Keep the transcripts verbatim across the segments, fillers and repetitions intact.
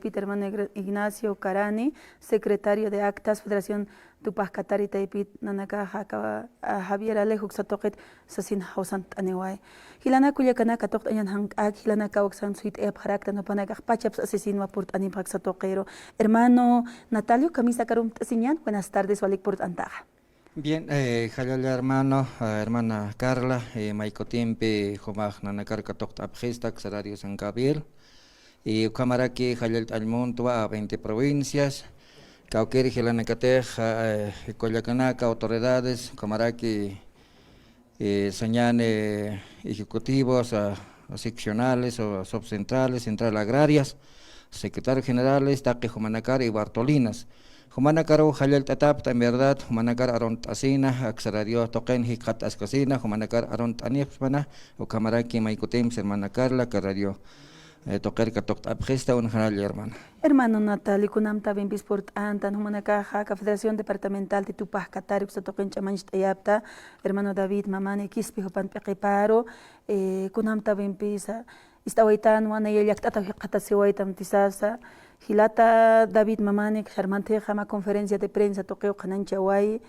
Pit hermano Igr-, Ignacio Carani, secretario de actas, Federación Tupac Katari taypit, nanakaxa aka, a, Javier Alejo uksa tuqit sasin jawsant'aniway. Jilanaka kullakanaka, tuqt'añan jank'ak, jilanaka uksan suyt'ayapxaraktan, jupanakax pachapsa sasinwa purt'anipxaksa tuqiru. Hermano Natalio, kamisa karum t'asiñan, buenas tardes, walik purt'antaxa. Bien, eh, jallalla hermano, eh, hermana Carla, eh, maykutimpi jumax nanakar katuqt'apxista, Xararios San Gabriel. Y ukhamaraki jallallt'añ muntwa a veinte provincias, kawkir jilanakatix, eh, kullakanaka, autoridades, ukhamaraki, eh, sañäni ejecutivos, ah, seccionales o subcentrales, central agrarias, secretarios generales, taqi jumanakar y Bartolinas. Jumanakaru jallallt'atapxta, en verdad, jumanakar arunt'asina, aka Xararios tuqin jikxataskasina, jumanakar arunt'anipxsma, ukhamaraki maykutimps hermana Carla, aka Xararios, eh, tuqir katuqt'apxista, uñjanalla, hermana. Hermano Natalio, kunamtawimpis purt'antan, jumanakaxa aka Federación Departamental de Tupac Katari uksa tuqin ch'amañcht'ayapxta, hermano David Mamani Quispe jupan p'iqiparu, eh, kunamtawimpisa, ist'awaytanwa, naya llakt'ataw jikxatasiwaytam tisasa, jilata David Mamani, sarmantixa mä conferencia de prensa tuqiw qhanañchaway,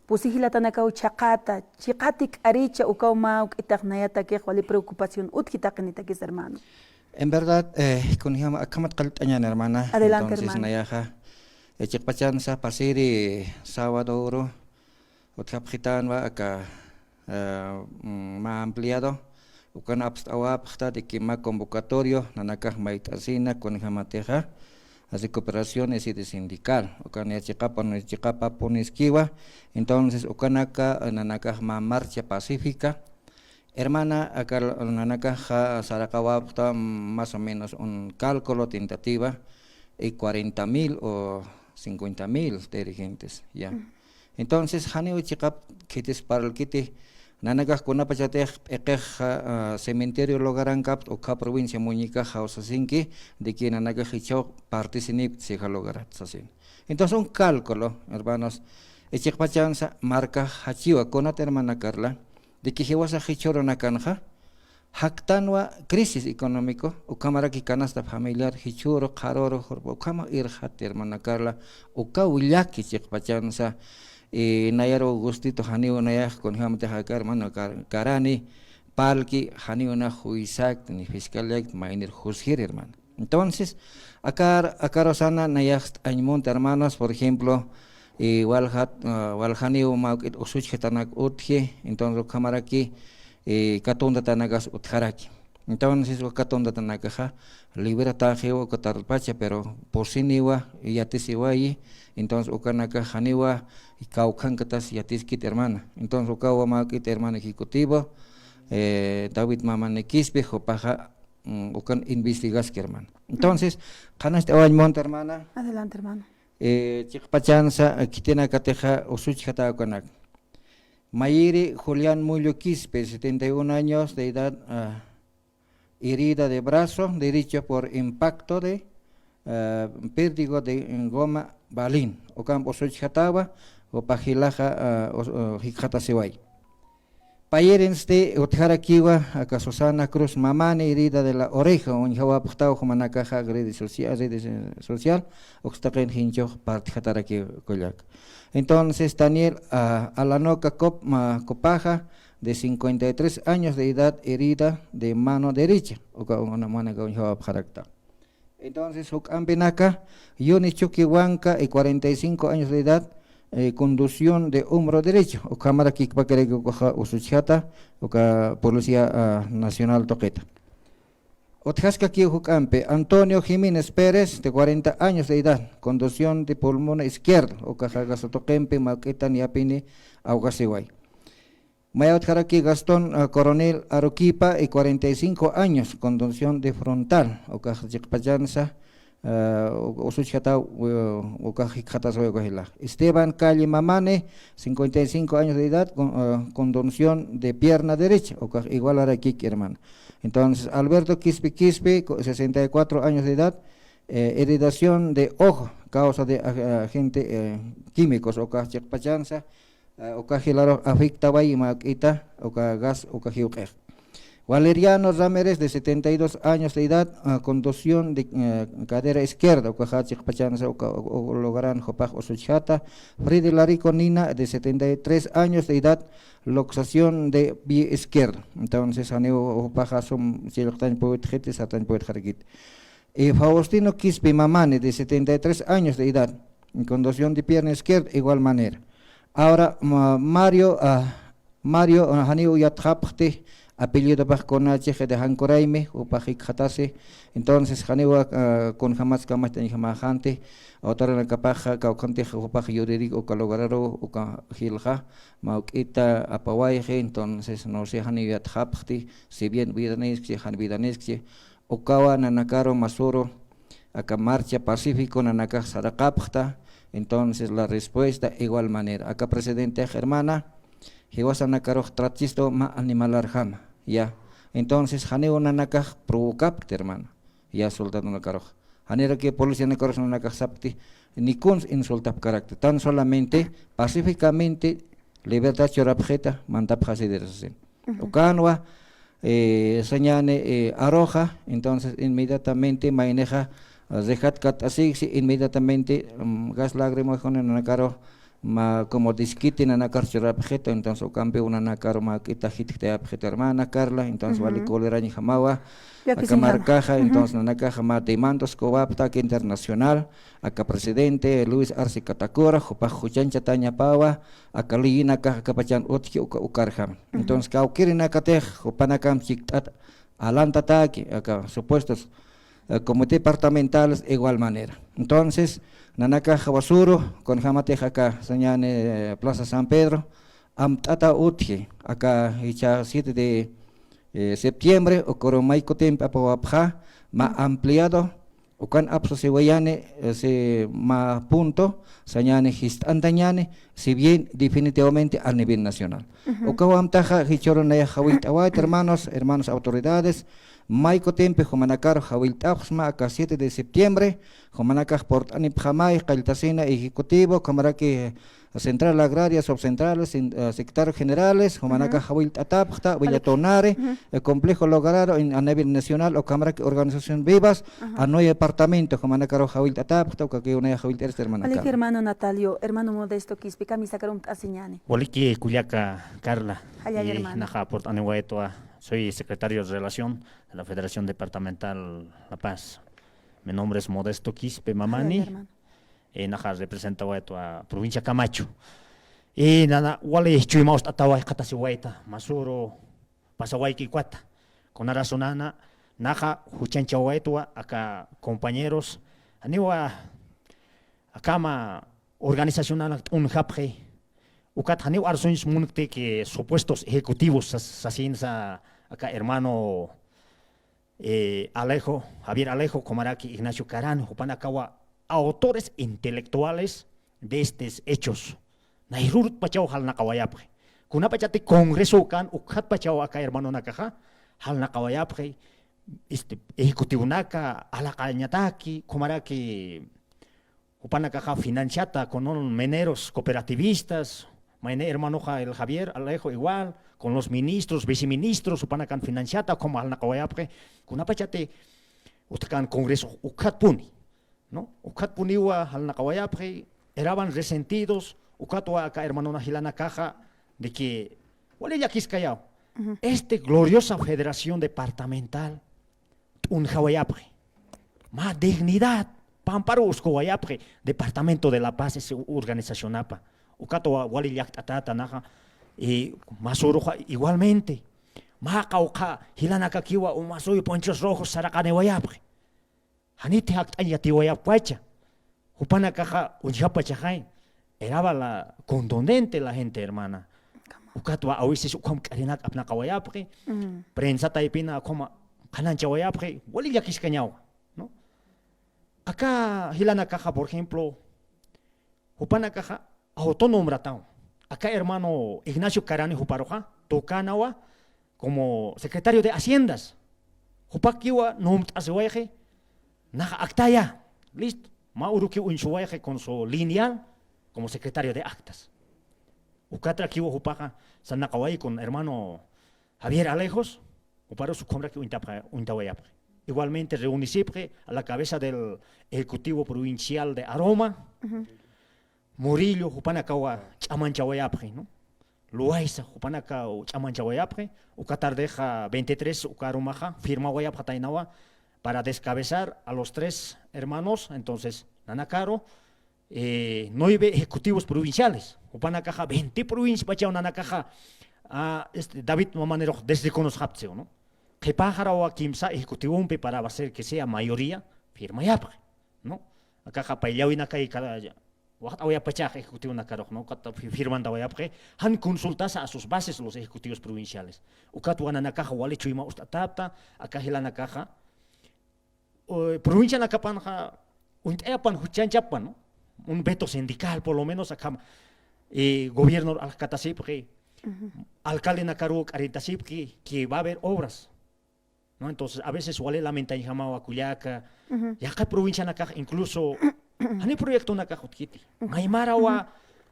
pusi jilatanakaw chhaqata, chiqati k'aricha, ukaw mä juk'itax nayatakix wali preocupación utji taqinitakis, hermano. En verdad, eh, kunjama, akhamat qallt'añan, hermana. Adelante, entonces, hermano. Nayaxa, eh, chiqpachansa pasiri sábado uru, utjapxitanwa aka, eh, mm, mä ampliado, ukan apst'awapxta de que mä convocatorio, nanakax mayt'asina, kunjamatixa, recuperación y sede sindical, ukan ya chiqapa, chiqapapuniskiwa, entonces, ukanaka, eh, nanakax mä marcha pacífica, hermana, aka nanakaxa saraqawapxta, mm, más o menos un cálculo tentativa, y cuarenta mil o cincuenta mil dirigentes, ya. Entonces, janiw chiqap khitis parlkiti, nanakax kunapachatix p'iqixa, ah, cementerio logarankapxta, uka provincia Muñecax jawsasinki, de que nanakax jichhaw partisinipkta sixa logarat sasin. Entonces, un cálculo, hermanos, chiqpachansa markax jachiwa, kunat hermana Carla, de que jiwasax jichhürunakanxa, jaktanwa crisis económico, ukhamaraki canasta familiar, jichhüru, qharüru, jurpa, ukhama irxati, hermana Carla, ukaw llaki chiqpachansa, eh, nayaru gustito janiw nayax, kunjamatixa aka hermano Car-, Carani, parlki, janiw nax juizact, ni fiscaliact, maynir juzgir, hermano. Entonces, akar, akarusana nayaxt'añ munta, hermanos, por ejemplo, eh, waljat, ah, waljaniw mä juk'it usuchjatanak utji, entonces, ukhamaraki, eh, katuntatanakas utjaraki. Entonces, uka katuntatanakaxa, liberataxiw uka tarpacha, pero pusiniwa, yatisiwayi, entonces, ukanakax janiwa, kawkhankatas yatiskit, hermana. Entonces, ukawa mä juk'it hermano ejecutivo, eh, David Mamani Quispe, jupaxa, mm, ukan investigaski, hermano. Entonces, qhanañcht'awañ munta, hermana. Adelante, hermano. Eh, chiqpachansa, eh, khitinakatixa usuchjata ukanak. Mayiri Julián Mullo Quispe, setenta y un años de edad, ah, herida de brazo derecho por impacto de, ah, pérdigo de goma balín. Ukamp usuchjatawa, jupa jilaxa, ah, us-, uh, jikxatasiway. Payirinsti utjarakiwa, aka Susana Cruz Mamani, herida de la oreja, uñjawapxtaw jumanakaxa redes socia-, redes, eh, social, ukstaqin jinchux partjatarakiw kullak. Entonces, Daniel, ah, Alanoca Cop-, ma-, Copaja, de cincuenta y tres años de edad, herida de mano derecha, uka, una manaka uñjawapxarakta. Entonces, juk'ampinaka, Yuni Chuquihuanca, y cuarenta y cinco años de edad, eh, conducción de hombro derecho. Ukhamaraki kipakiraki ukaxa usuchjata, uka Policía, ah, Nacional tuqita. Utjaskakiw juk'ampi, Antonio Jiménez Pérez, de cuarenta años de edad, conducción de pulmón izquierdo, ukaxa gasa tuqimpi, mä juk'itan yapini awjasiway. Maya utjaraki Gastón, ah, Coronel Aruquipa, y cuarenta y cinco años, conducción de frontal, ukax chiqpachansa, ah, u-, usuchjataw, u-, ukax jikxatasiway uka jila. Esteban Calle Mamani, cincuenta y cinco años de edad, con, ah, conducción de pierna derecha, ukax igualarakik, hermano. Entonces, Alberto Quispe Quispe, co-, sesenta y cuatro años de edad, eh, irritación de ojo, causa de ag-, agente, eh, químicos, ukax chiqpachansa, eh, uka jilarux afectaway mä juk'ita, uka gas, uka jiwq'ix. Valeriano Ramírez, de setenta y dos años de edad, ah, conducción de, eh, cadera izquierda, ukaxa chiqpachansa uka, u-, u-, lograran jupax usuchjata. Freddy Larico Nina, de setenta y tres años de edad, luxación de pie izquierdo. Entonces, janiw jupaxa sum chillqtañ puwitxiti, sartañ puwitxarakiti. Y Faustino Quispe Mamani, de setenta y tres años de edad, conducción de pierna izquierda, igual manera. Ahora, ma-, Mario, ah, Mario, ah, janiw yatxapxti, apellidopax Conache, de Jancoraymi, jupax jikxatasi. Entonces, janiw, ah, kunjamas kamachtañjamäxanti, awtaranakapax, kawkhantix jupax yuririk uka lograru, uka jilxa, mä juk'ita apawayxi, entonces, no sé, janiw yatxapxti, si bien vidaniskchi, jan vidaniskchi, ukawa nanakaru masüru, aka marcha pacífico nanakax saraqapxta, entonces la respuesta igual manera. Aka presidentex hermana, jiwasanakarux tratchistu mä animalarjama, ya. Entonces, janiw nanakax provocapkti, hermana, ya, soldadonakarux. Janirakiw policianakarux nanakax sapkti, ni kuns insultapkarakti. Tan solamente pacíficamente libertad churapxita, mantapxasirï sasin. Ujú. Ukanwa, eh, sañäni, eh, aruxa, entonces inmediatamente maynixa, ah, rejat katt'asïksi, inmediatamente, mm, gas lacrimógeno nanakaru, mä, como disquite nanakar churapxitu, entonces ukampiw nanakaru mä juk'ita jitjtayapxitu hermana Carla, entonces wali, ujú, colerañjamawa, aka markaxa, ujú, entonces nanakaxa mä demandas q'uwapxta aka internacional, aka presidente Luis Arce Catacora, jupax juchañchatañapawa, aka leyinakax akapachan utji uka, ukarjam. Ujú. Entonces, kawkïrinakatix, jupanakamp chikt'at alantataki, aka supuestos, eh, como departamentales, igual manera. Entonces, nanakax wasüru, kunjamatix aka sañäni, eh, Plaza San Pedro, amt'ata utji, aka jichha siete de, eh, septiembre, ukaru may kutimpi apawapxa, mä, ujú, ampliado, ukan apsusiwayani, eh, si mä punto, sañäni jist'antañäni, si bien definitivamente a nivel nacional. Ujú. Ukaw amtaxa jichhüru nayax jawillt'awayta, hermanos, hermanos autoridades, may kutimpi jumanakaru jawillt'apxsma aka siete de septiembre, jumanakax purt'anipxamay, qalltasina ejecutivo, ukhamaraki Central Agraria, subcentrales, sin-, eh, secretarios generales, jumanakax, ujú, jawillt'atapxta, Alex, Villa Tunari, ujú, eh, complejo lograron en, a nivel nacional, ukhamaraki organización Vivas, ajá, a nueve departamento, jumanakaru jawillt'atapxta, ukakiw nayax jawillt'arista, hermana Alex, Carla. Hermano Natalio, hermano Modesto Quispe, kamisakar amt'asiñäni. Waliki kullaka Carla. Jallalla, eh, hermano. Naxa purt'aniwaytwa, soy secretario de relación de la Federación Departamental La Paz. Mi nombre es Modesto Quispe Mamani. Jallalla, hermano. Eh, naxa representawaytwa provincia Camacho. Eh, nana, wali chuyma uñt'atawa jikxatasiwayta, masüru pasawayki ukat. Kuna razonana, naxa juchañchawaytwa aka compañeros, janiwa akama organizacionanak t'unjapxi, ukat janiw arsuñs munkti que supuestos ejecutivos sas-, sasinsa aka hermano eh, Alejo, Javier Alejo, ukhamaraki Ignacio Carani, jupanakawa autores intelectuales de estos hechos. Nayrurutpachaw jalnaqawayapxi. Kunapachati congreso ukan, ukhatpachaw aka hermanonakaxa jalnaqawayapxi, este, ejecutivonaka, alaqañataki, ukhamaraki jupanakaxa financiata con unos mineros cooperativistas, mayni hermanoxa el Javier Alejo igual, con los ministros, viceministros, jupanakan financiata, como jalnaqawayapxi, kunapachati utjkan congreso ukhatpuni, ¿no? Ukhatpuniwa jalnaqawayapxi, eraban resentidos, ukatwa aka hermanona jilanakaxa, de que, wali llakiskayaw, ujú, este gloriosa federación departamental, t'unjawayapxi. Mä dignidad, pamparu uskuwayapxi, Departamento de La Paz, ese organizacionapa. Ukatwa wali llakt'atäta naxa, y masüruxa igualmente. Mä qawqha jilanakakiwa, umasüy ponchos rojos saraqaniwayapxi. Janiti jakt'añ yatiwayapxpacha. Jupanakaxa uñjapachaxay. Era la contundente la gente, hermana. Ukatwa a veces ukham k'arinak apnaqawayapxi. Mm. Prensa taypina ukhama qhanañchawayapxi, wali llakiskañawa, ¿no? Aka jilanakaxa, por ejemplo, jupanakaxa autonombrataw. Aka hermano Ignacio Carani juparuxa, tukanawa, como secretario de Haciendas. Jupakiwa nombrt'asiwayxi, naxa actaya. Listo. Mä urukiw uñsuwayxi con su lineal como secretario de actas. Ukatrakiwa jupaxa sarnaqaway con hermano Javier Alejos. Juparus ukhamarak uñtapxi, uñtawayapxi. Igualmente reunisipxi a la cabeza del Ejecutivo Provincial de Aroma, Murillo, jupanakawa ch'amanchawayapxi, ¿no? Loayza, jupanaka ch'amanchawayapxi, uka tardexa veintitrés uka aromaxa firmawayapxataynawa para descabezar a los tres hermanos, entonces, nanakaru, eh, nueve ejecutivos provinciales, jupanakaxa veinte provincia pachaw nanakaxa, ah, este, David Mamanirux desreconozcaptsiw, ¿no? Qhipaxarawa kimsa ejecutivompi para hacer que sea mayoría, firmayapxi, ¿no? Akaxa payllawinakay kala, waxt'awayapachax ejecutivonakarux, ¿no? Kata fi-, firmantawayapxi, jan consultasa a sus bases los ejecutivos provinciales. Ukatwa nanakaxa wali chuyma ucht'atapta, aka jilanakaxa, o, provincianakapanxa, uñt'ayapan, juchanchapan, ¿no? Un veto sindical, por lo menos, akham, eh, gobierno alkatasipxi, alcaldenakaru k'aritasipki, que va a haber obras, ¿no? Entonces, a veces wali lamentañjamawa kullaka, yaqha provincianakax incluso, jani proyectonakax utjkiti. Maymarawa,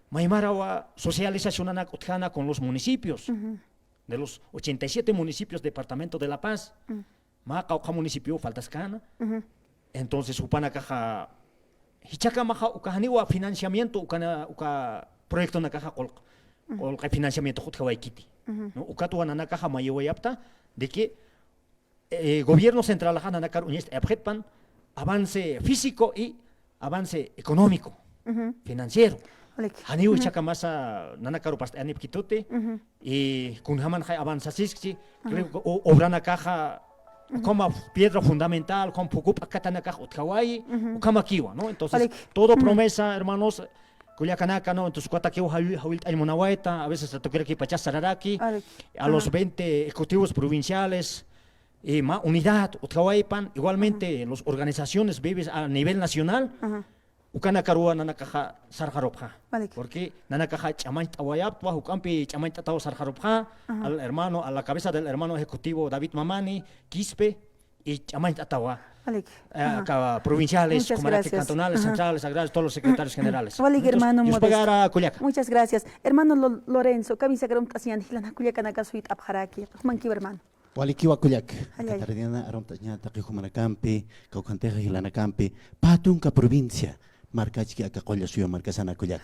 maymarawa socializacionanak utjana con los municipios, de los ochenta y siete municipios departamento de La Paz. Mä qawqha municipio faltaskana. Entonces, jupanakaxa, jichhakamaxa, uka janiwa financiamiento, ukana, uka proyectonakaxa qulq-, qulqi financiamiento utjawaykiti. ¿No? Ukatwa nanakaxa mayiwayapta de que, eh, gobierno centralaxa nanakar uñacht'ayapxitpan avance físico y avance económico, financiero. Janiw jichhakamasa nanakaru past'ayanipkituti, y kunjamanxay avanzasiskchi, creo que o-, obranakaxa, ukhama piedra fundamental, ukhama phuku p'akatanakax utjawayi, ukhamakiwa, ¿no? Entonces, todo promesa, hermanos, kullakanaka, ¿no? Entonces, ukatakiw jawi-, jawillt'añ munawayta, a veces atukirakipachas sararaki, a los veinte ejecutivos provinciales, y mä unidad utjawaypan, igualmente los organizaciones vives a nivel nacional, ukanakaruwa nanakaxa sarxarupxa. Porque nanakaxa ch'amañt'awayaptwa, juk'ampi ch'amañt'ataw sarxarupxa, al hermano, a la cabeza del hermano ejecutivo David Mamani Quispe, y ch'amañt'atawa, eh, aka provinciales, comarcas, cantonales, centrales, agrarios, todos los secretarios generales. Walik, hermano Modesto. Muchas gracias. Hermano Lo-, Lorenzo, kamisakar uñt'asiñäni jilanaka kullakanaka suyt'apxaraki. Jumankiwa, hermano. Walikiwa kullak. Catarina, arumt'aña taqi jumanakampi, kawkhantixa jilanakampi, pä tunka provincia markachki aka Qullasuyu markasana kullak.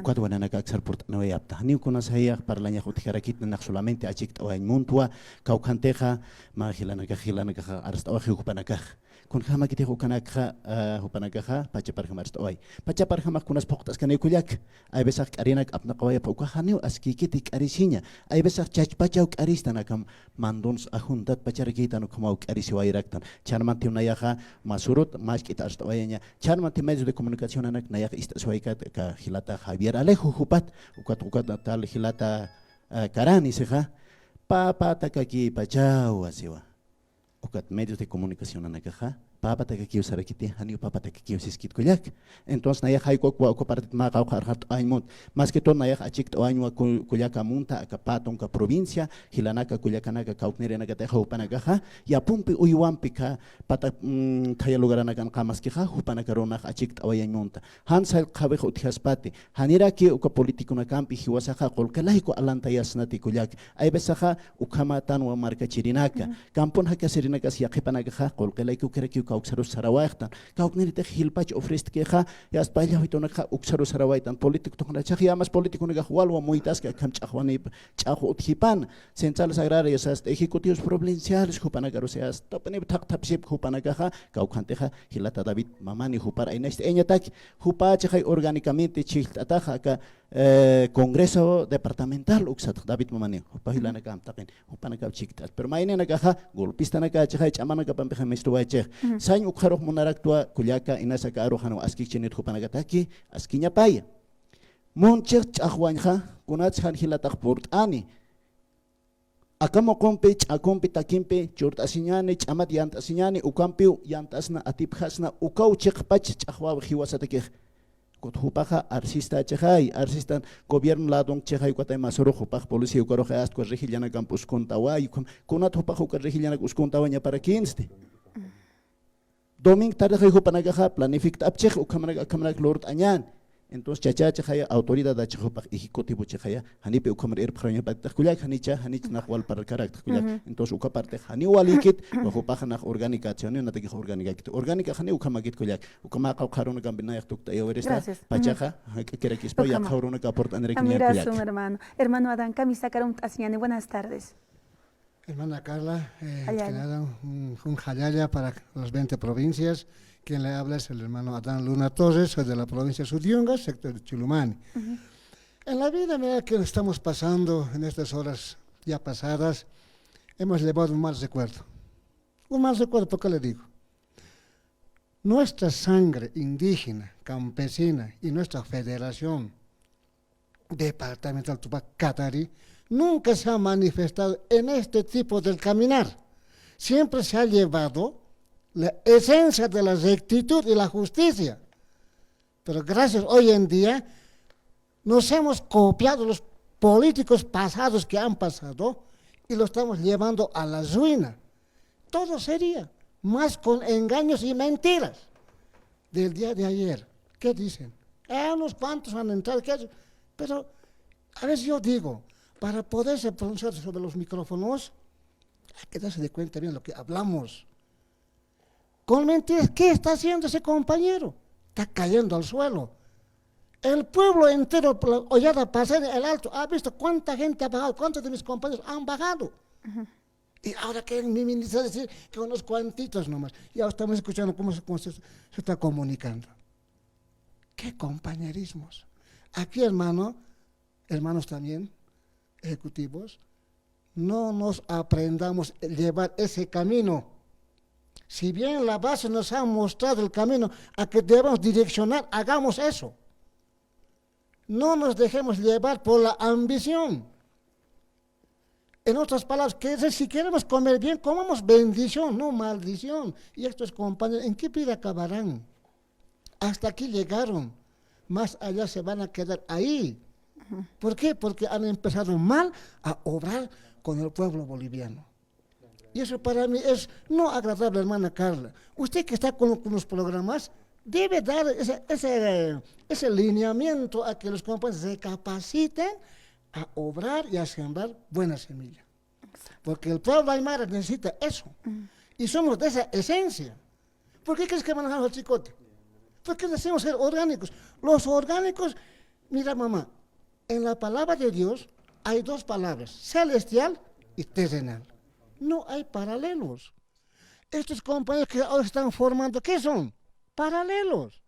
Ukatwa nanaka aksar purt'aniwayapta. Janiw kunas jayax parlañax utjarakit, nanax solamente achikt'awayañ muntwa, kawkhantixa, mä jilanakax, jilanakax arst'awaxi jupanakax. Kunjamakitix ukanakxa, ah, jupanakaxa, pachaparjam arst'away. Pachaparjamax kunas phuqt'askaniw kullak. Hay veces k'arinak apnaqawayapxa ukax janiw askïkiti k'arisiña. Hay veces chachpachaw k'aristan aka mandons ajuntat pacharakïtan ukhamaw k'arisiwayraktan. Chhanmantiw nayaxa masurut mask'it arst'awayaña. Chhanmantiw medios de comunicacionanak nayax ist'asiwaykat aka jilata Javier Alejo jupat. Ukat, ukat tal jilata, ah, Carani sixa. Pä, pä takakïpachawa siwa. Ukat medios de comunicacionanakaxa, pä patakakiw sarakiti, janiw pä patakakiw siskit kullak. Entonces, nayax jayk'ukwa uka partit mä qawqha arxat'awayañ munt. Más que todo, nayax achikt'awayañwa ku-, kullaka munta, aka pä tunka provincia, jilanaka kullakanaka kawknïrinakatixa jupanakaxa, yapumpi uywampi kha pata, mm, khaya lugaranakanxa maskixa, jupanakarunax achikt'awayañ munta. Jan sallqawix utjaspati, janiraki uka politiconakampi jiwasaxa qullqi layku alantayasnati kullak. Hay vecesaxa ukhamatanwa markachirinaka. Campon jakasirinakas yaqhipanakaxa qullqi layku ukirakiw kawksarus sarawayxtan. Kawknïritix jilpach ofrestkixa, yasta payllawitunakaxa uksarus sarawaytan. Político tuqnachaq, yamas politiconakax walwa muytaski akham ch'axwanip, ch'axw utjipana. Centrales agrarias, hasta ejecutivos provinciales, jupanakarus, hasta tupinip thaqthapsip jupanakaxa, kawkhantixa, jilata David Mamani jupar aynacht'ayañataki, jupa chixay orgánicamente chhijllt'ataxa aka, eh, Congreso Departamental uksatx David Mamani, jupa jilanakam taqin, jupanakap chikt'at. Pero mayninakaxa, golpistanaka chixay ch'amanakapampixa mistuway chix. Sañ ukxarux munaraktwa, kullaka, inasaka aruxanwa askikchinit jupanakataki, askiñapaya. Munchix ch'axwañxa, kunats jan jilatax purt'ani. Aka muqumpi, ch'akumpi, takimpi, churt'asiñani, ch'amat yant'asiñani, ukampiw yant'asna, atipjasna, ukaw chiqpach ch'axwaw jiwasatakix. Kut jupaxa arsista chixay, arsistan gobierno ladon chixay, ukatay masurux jupax policía ukarux astwa rijillanakamp uskuntaway, ukham, kunat jupax uka rijillanakamp uskuntawañaparakinsti. Domingo tarde jupanakaxa planifict'apchix, ukhamanak, akhamanak lurt'añän. Entonces, chachachi jaya, autoridad achi jupax ejecutivo chi jaya, janipi ukhamar irpxaruñapaktax kullak, janicha, janich nax walparkaraktax kullak. Entonces, uka parte, jani walikit, wa jupax nax orgánica, acción, natakix orgánica kit. Orgánica jani ukhamakit kullak. Ukhama qawqharuna kampi nayax tukt'ayawirista, gracias. Pachaxa, jak'akirakispa, ukhama. Yaqhawruna kaport'aniraki. Amira kullak. Sum hermano. Hermano Adán, kamisakar umt'asiñani, buenas tardes. Hermana Carla, eh, antes que nada, un, un jalalla para las veinte provincias. Quien le habla es el hermano Adán Luna Torres, soy de la provincia de Suyunga, sector de Chulumani. En la vida, mira, que estamos pasando en estas horas ya pasadas, hemos llevado un mal recuerdo. Un mal recuerdo, ¿por qué le digo? Nuestra sangre indígena, campesina y nuestra federación departamental Tupac Katari nunca se ha manifestado en este tipo del caminar. Siempre se ha llevado la esencia de la rectitud y la justicia. Pero gracias hoy en día nos hemos copiado los políticos pasados que han pasado y lo estamos llevando a la ruina. Todo sería más con engaños y mentiras del día de ayer. ¿Qué dicen? Ah, unos cuantos han entrado, ¿qué hacen? Pero a veces yo digo, para poderse pronunciar sobre los micrófonos, hay que darse de cuenta bien lo que hablamos. Con mentiras, ¿qué está haciendo ese compañero? Está cayendo al suelo. El pueblo entero, por la hoyada pasada, el Alto, ha visto cuánta gente ha bajado, cuántos de mis compañeros han bajado. Y ahora quieren minimizar, decir que unos cuantitos nomás. Ya estamos escuchando cómo se, cómo se, se está comunicando. ¿Qué compañerismos? Aquí, hermano, hermanos también, ejecutivos, no nos aprendamos a llevar ese camino. Si bien la base nos ha mostrado el camino a que debemos direccionar, hagamos eso. No nos dejemos llevar por la ambición. En otras palabras, que si, si queremos comer bien, comamos bendición, no maldición. Y estos compañeros, ¿en qué vida acabarán? Hasta aquí llegaron. Más allá se van a quedar ahí. ¿Por qué? Porque han empezado mal a obrar con el pueblo boliviano. Y eso para mí es no agradable, hermana Carla. Usted que está con, con los programas, debe dar ese, ese, ese lineamiento a que los compañeros se capaciten a obrar y a sembrar buena semilla. Porque el pueblo aymara necesita eso. Y somos de esa esencia. ¿Por qué crees que manejamos el chicote? ¿Por qué decimos ser orgánicos? Los orgánicos, mira, mamá, en la palabra de Dios hay dos palabras, celestial y terrenal. No hay paralelos. Estos compañeros que ahora están formando, ¿qué son? Paralelos.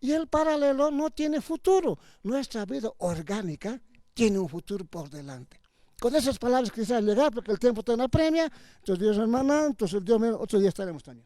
Y el paralelo no tiene futuro. Nuestra vida orgánica tiene un futuro por delante. Con esas palabras quisiera llegar porque el tiempo está en apremia. Entonces, Dios, hermana, entonces, Dios mío, otro día estaremos también.